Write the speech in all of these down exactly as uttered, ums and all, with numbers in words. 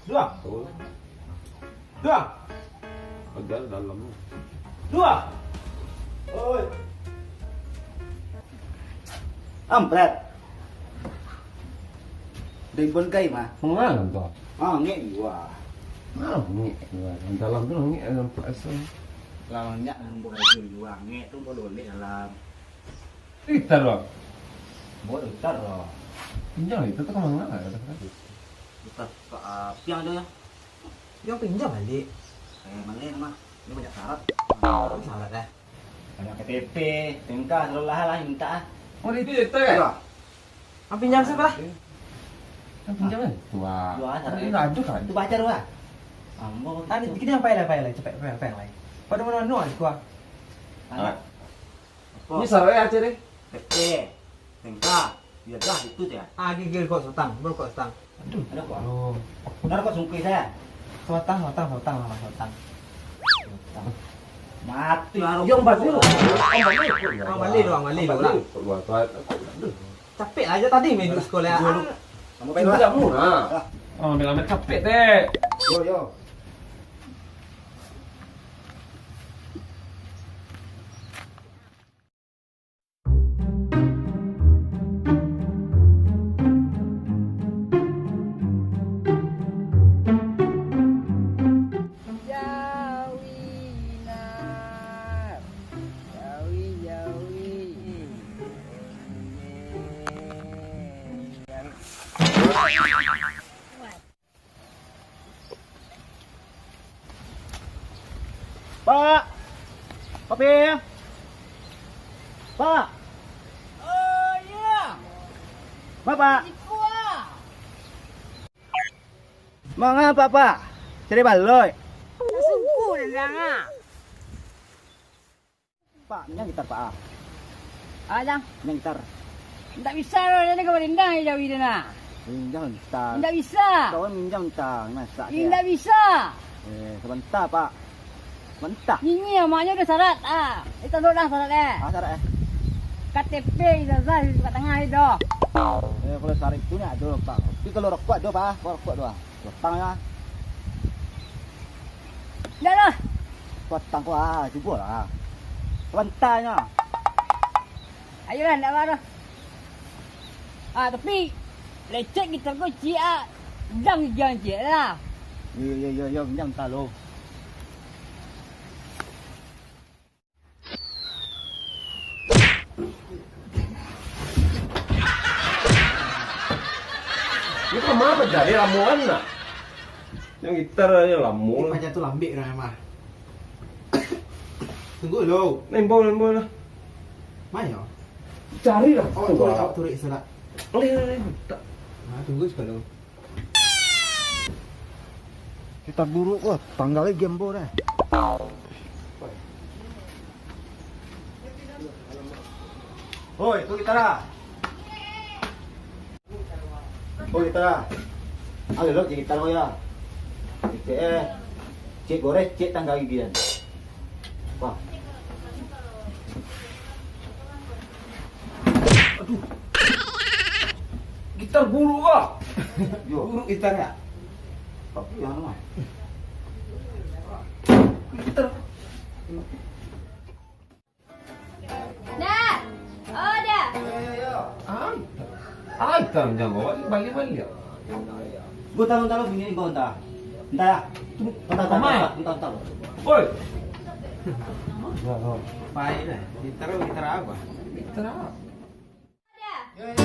Dua. Dua. Agak dalam. Dua. Oi. Amprat. Dari bon kai mah. Mangalam tu. Ah, ngek dua. Ah, ngek dua. Dalam tu ngek dalam pasal. Lah ngek nang bukan dua. Ngek tu boleh dalam. Gitar, Bang. Buat gitar, Bang. Pinjam itu tu kemana? Gitar, Pak, ah, piang tu ya. Piang pinjam balik. Eh, mana nama? Ini banyak syarat. Apa syarat, eh? Banyak K T P, tingkah, selalu lah, lah, minta, ah. Oh, itu gitar, ya? Iya. Ang pinjam siapa lah? Ang pinjam, eh? Tua. Tua, syarat, eh. Aduh, kan. Itu baca dulu, ah. Ambo. Tadi, kita yang payah lah, payah lah. Cepat, payah, payah lah. Pada mana, mana, ah, kuah? Anak. Ah. Ini sarawak aja deh. Pete, tengka, biadah itu je. Ah, gigil kok sotang, bro kok sotang. Aduh. Ada kok? Aduh. Ada kok sungkui saya. Sotang, sotang, sotang, sotang, sotang. Sotang. Mati. Yang balik. Yang balik. Yang balik doang, balik doang. Balik. Keluar, keluar. Aduh. Capek aja tadi main di sekolah. Aduh. Kamu pengen lah. Sudah murah. Oh, ambil-ambil capek, teh. Yo, yo. Jawi nak, jawi, jawi. Pak! Pak Ping! Pak! Oh, iya. Ma, Pak? Iko, ah. Manga, Pak, Pak? Cari baloi. Sungkuh, Dang, ah. Pak, minjam gitar, Pak, ah. Ah, Jang? Minjam gitar. Indak bisa doh, dia ni kawan indah, jawi dia nah. Minjam gitar. Indak bisa. Kawan minjam gitar, masak dia. Indak bisa. Eh, sabanta, Pak. Sabanta. Ini amaknyo udah syarat, ah. Itu dulu dah syarat, eh. Ah, syarat, eh. K T P, ijazah, di tengah itu. Eh, kalau syarat itu ni ada, Pak. Tapi kalau rokok ada, Pak. Kalau rokok ada. Batang lah. Ndak lah. Batang ko, ah, cubo lah. Sabanta nyo. Ayolah, ndak apa doh. Ah, tapi lecet gitar ko ciek ah. Dang gigian ciek lah. Yo, yo, yo, yo, minjam talo. Ni kama bajari lamuan nak? Yang gitar aja lamo. Ni paja tu lambek dah mah. Tunggu dulu. Nembol, nembol lah. Mayo. Cari lah. Oh, turek, turek sudah. Leh, leh, leh, tak. Nah, tunggu sekali. Kita buruk ko, tanggal lagi ambo dah. Oi, tu gitar lah. Oh, gitar lah. Ayo, lo, gitar ko ya. Cek, eh. Cek gores, cek tanggal gigian. Wah. Aduh. Gitar buruk ah. Yo. Buruk gitar ya. Tapi yang mah. Gitar. Dah. Oh, dah. Ai. Ai, tang jangan balik-balik. Gua tahu, tahu, sini gua entah. Entah. Entah, entah, entah, entah, entah. Woi. Baik dah. Gitar, gitar apa? Gitar apa? Abang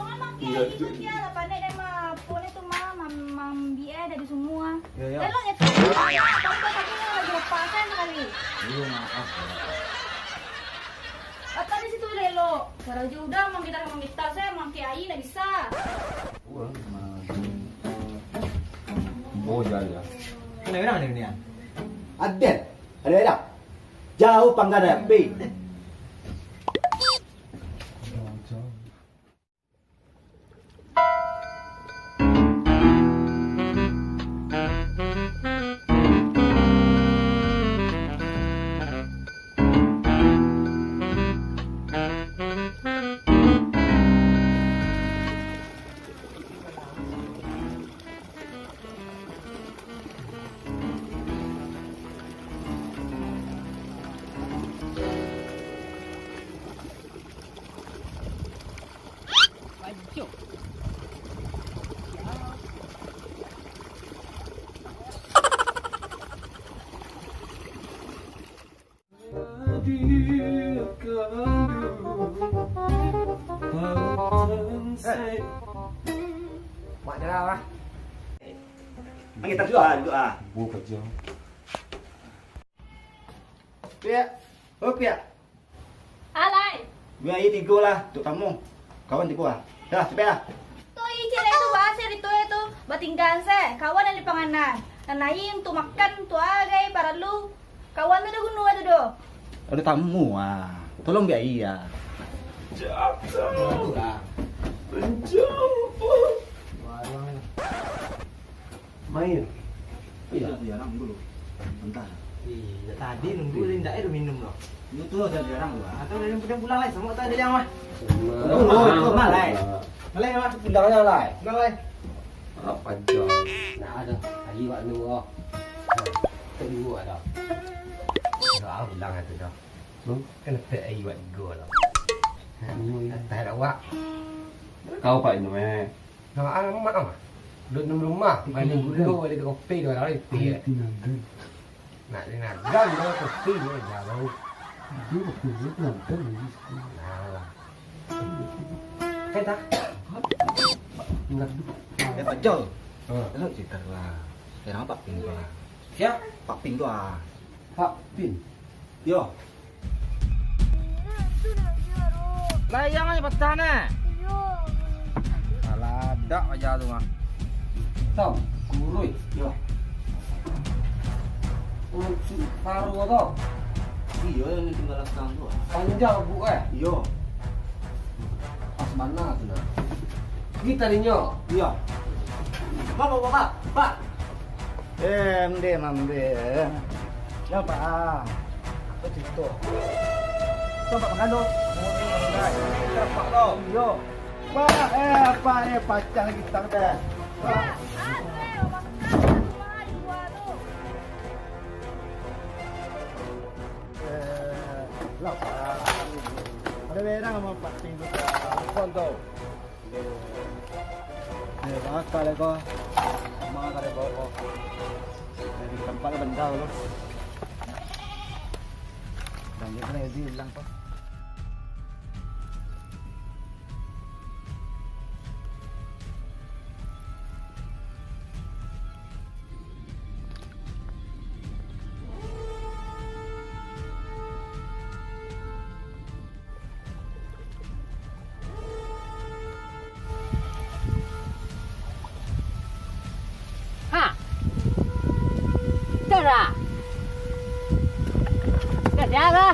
kan makai itu dia lah, pandai dia mah. Phone itu mah, mam-, mambiak eh dari semua. Yo, yo. Elok ya, Kak. Abang tu tadi lagi lepas kan sekali. Iyo, maaf. Apa di situ elok? Karajo udah, mang gitar, mang gitar, saya mang kiai ndak bisa. Wah, mang. Boja ya. Kena orang ni, ni, ah. Aden. Ada, ada. Jauh panggang dah, pi. Eh. Mak Dara lah. Panggil tak duduk ah, duduk ah. Buah kerja. Piak. Oh, Piak. Alai. Bia aia tigo lah, untuak tamu. Kawan tigo lah. Dah, capek lah. Tu, icik lai tu, bah, carito e tu. Batinggaan se, kawan nan di panganan. Nan aia untuak makan, untuak agai, paralu. Kawan tu ado guno e tu doh. Ado tamu ah. Tolong bia aia. Jatuh. Jatuh lah. Jatuh. Main. Iyo. Jarang dulu. Bentar. Iyo, tadi nunggu indak ado minum lo. Itu tu jarang dulu. Atau dari pulang lai, samo tadi yang mah. Dulu, itu mah lai. Malai mah. Pulang lah lai. Pulang lai. Apo jam? Nah, ado. Tadi wak nunggu. Nah, tu dulu ado. Ado ah, pulang ado dah. Hmm? Kan tak ai wak go lo. Nah, atah dak wak. Kau pak minum eh. Nah, alamak mah. Duduk dalam rumah, bali gulo, bali kopi, dua hari kopi. Nak dinagan, kalau kopi, dia jauh. Dia kopi, dia nonton lagi. Nah lah. Kan tak? Enggak. Eh, Pak Jol. Kalau cerita lah. Sekarang Pak Pin tu lah. Siap? Pak Pin tu ah. Pak Pin. Yo. Layang aja patah nah. Alah, dak aja tu mah. Tau, kurui. Yo. Kunci paru tu. Iyo, yang tinggal belakang tu. Panjang bu eh. Iyo. Pas bana tu nah. Gitarinyo. Iyo. Bapak, bapak, pak. Eh, mande, mande. Yo, Pak. Ah. Apa cerita? Pak, makan tu. Pak, tu. Yo. Pak, eh, apa, eh, pacah lagi tang deh. Pak. Eh, lah, Pak. Ada berang sama Pak Ting tu, Pak. Konto. Eh, bakal ko. Manga kare bawa ko. Dari tempat benda lo. Dan dia kena hilang ko. Ha. Tara. Tara.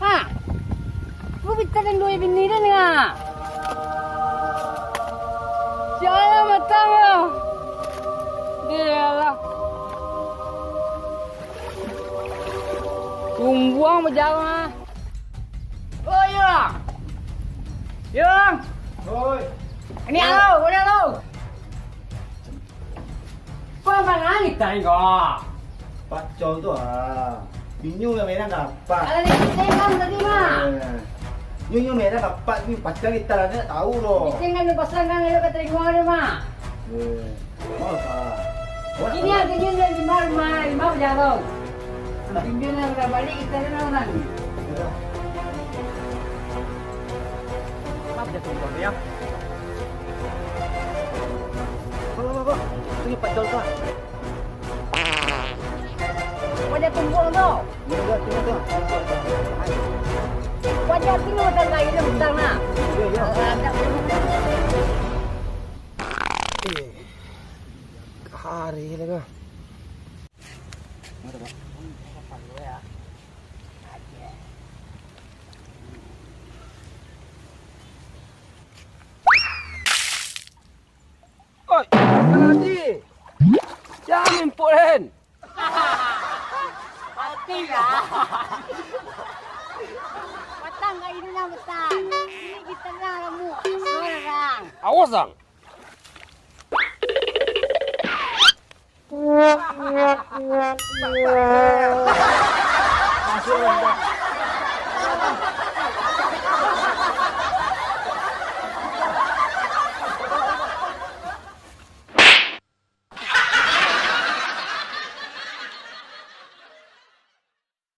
Ha. Lu bintang dan dua bini dan nga. Sialah matang lo. Dialah. Tumbuang bajalan ah. Oh, Yang. Yang. Oi. Ini alo, ini alo. Kau mana ni tadi kau? Pacol tu ah. Bingung lah merah dapat. Kalau ni tengah tadi mah. Eh. Nyo, nyo merah dapat ni, pacang kita lah, ndak tahu doh. Pitih kan pasang kan, kalau ka taringo dia mah. Eh, mau apa? Awak ini tak ada. Artinya dia lima rumah, lima berjalan. Artinya dia nak balik, kita ni orang. Ya. Apa dia tumpang dia? Kau, kau, kau. Itu pacol kau. Waja tumbuang tu. Waja tumbuang tu. Waja tumbuang tu, tak ada utang nah. Iyo, iyo. Ada. Eh, hari lah kau. Oi, Aladi. Jangan impok den. Mati lah. Batang kat ini lah batang. Ini di tengah rambut. Sorang. Awas, Ang.